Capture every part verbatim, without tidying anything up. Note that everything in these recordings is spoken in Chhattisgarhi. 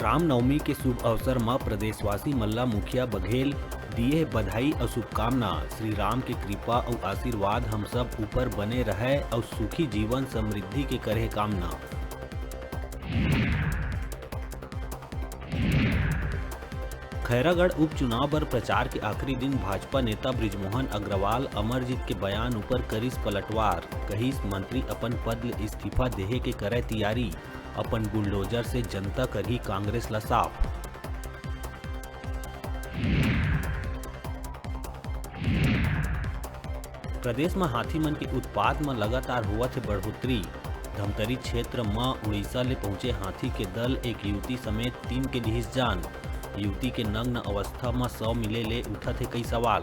रामनवमी के शुभ अवसर म प्रदेशवासी मन ला मुखिया बघेल दिए बधाई अउ शुभकामना। श्री राम के कृपा अउ आशीर्वाद हम सब ऊपर बने रहय अउ सुखी जीवन समृद्धि के करे कामना। खैरागढ़ उपचुनाव बर प्रचार के आखिरी दिन भाजपा नेता बृजमोहन अग्रवाल अमरजीत के बयान ऊपर करिस पलटवार, कहिस मंत्री अपन पद ले इस्तीफा देहे के करय तियारी, अपन बुलडोजर से जनता करही कांग्रेस ला साफ। प्रदेश म हाथी मन के उत्पात म लगातार होवत हे बढ़ोतरी। धमतरी क्षेत्र म उड़ीसा ले पहुंचे हाथी के दल एक युवती समेत तीन के लिहिस जान। युवती के नग्न अवस्था म शव मिले ले उठत हे कई सवाल।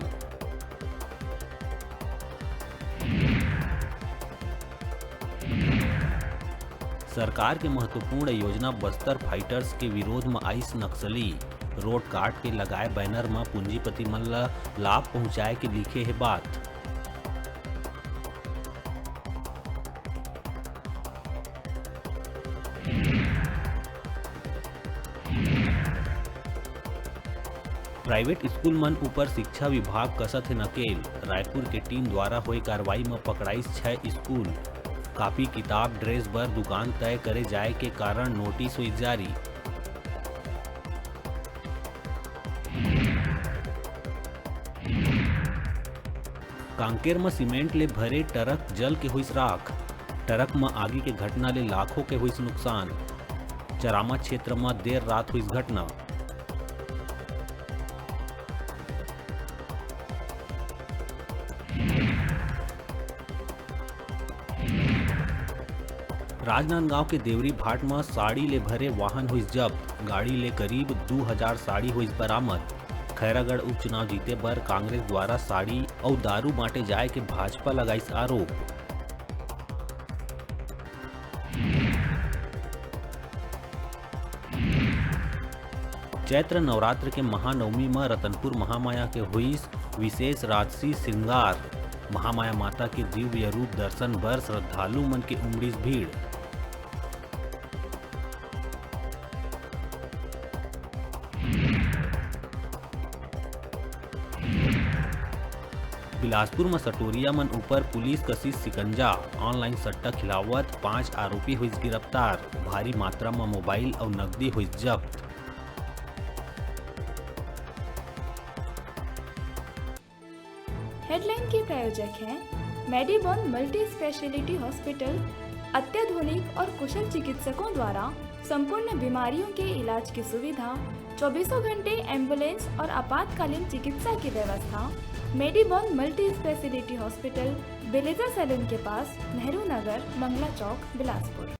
सरकार के महत्वपूर्ण योजना बस्तर फाइटर्स के विरोध म आइस नक्सली। रोड काट के लगाए बैनर म पूंजीपति मन ल लाभ पहुंचाए के लिखे हे बात। प्राइवेट स्कूल मन ऊपर शिक्षा विभाग कसत हे नकेल। रायपुर के टीम द्वारा होए कार्रवाई म पकड़ाइस छह स्कूल। कापी किताब ड्रेस बर दुकान तय करे जाए के कारण नोटिस होइस जारी। कांकेर म सीमेंट ले भरे ट्रक जल के होइस राख। ट्रक म आगी के घटना ले लाखों के होइस नुकसान। चरामा क्षेत्र म देर रात होइस घटना। राजनांदगांव के देवरी भाट म साड़ी ले भरे वाहन होइस जब्त। गाड़ी ले करीब दू हजार साड़ी होइस बरामद। खैरागढ़ उपचुनाव जीते बर कांग्रेस द्वारा साड़ी अउ दारू बांटे जाए के भाजपा लगाइस आरोप। चैत्र नवरात्र के महानवमी म रतनपुर महामाया के होइस विशेष राजसी श्रृंगार। महामाया माता के दिव्य रूप दर्शन बर श्रद्धालु मन के उमड़िस भीड़। बिलासपुर म सटोरिया मन ऊपर पुलिस कसिस शिकंजा, ऑनलाइन सट्टा खिलावत पांच आरोपी होइस गिरफ्तार, भारी मात्रा म मोबाइल अउ नकदी होइस जब्त। हेडलाइन के प्रायोजक हैं मेडीबॉन मल्टी स्पेशलिटी हॉस्पिटल, अत्याधुनिक और कुशल चिकित्सकों द्वारा संपूर्ण बीमारियों के इलाज की सुविधा, चौबीसों घंटे एम्बुलेंस और आपातकालीन चिकित्सा की व्यवस्था। मेडीबॉन मल्टी स्पेशलिटी हॉस्पिटल, बेलेजा सैलून के पास, नेहरू नगर, मंगला चौक, बिलासपुर।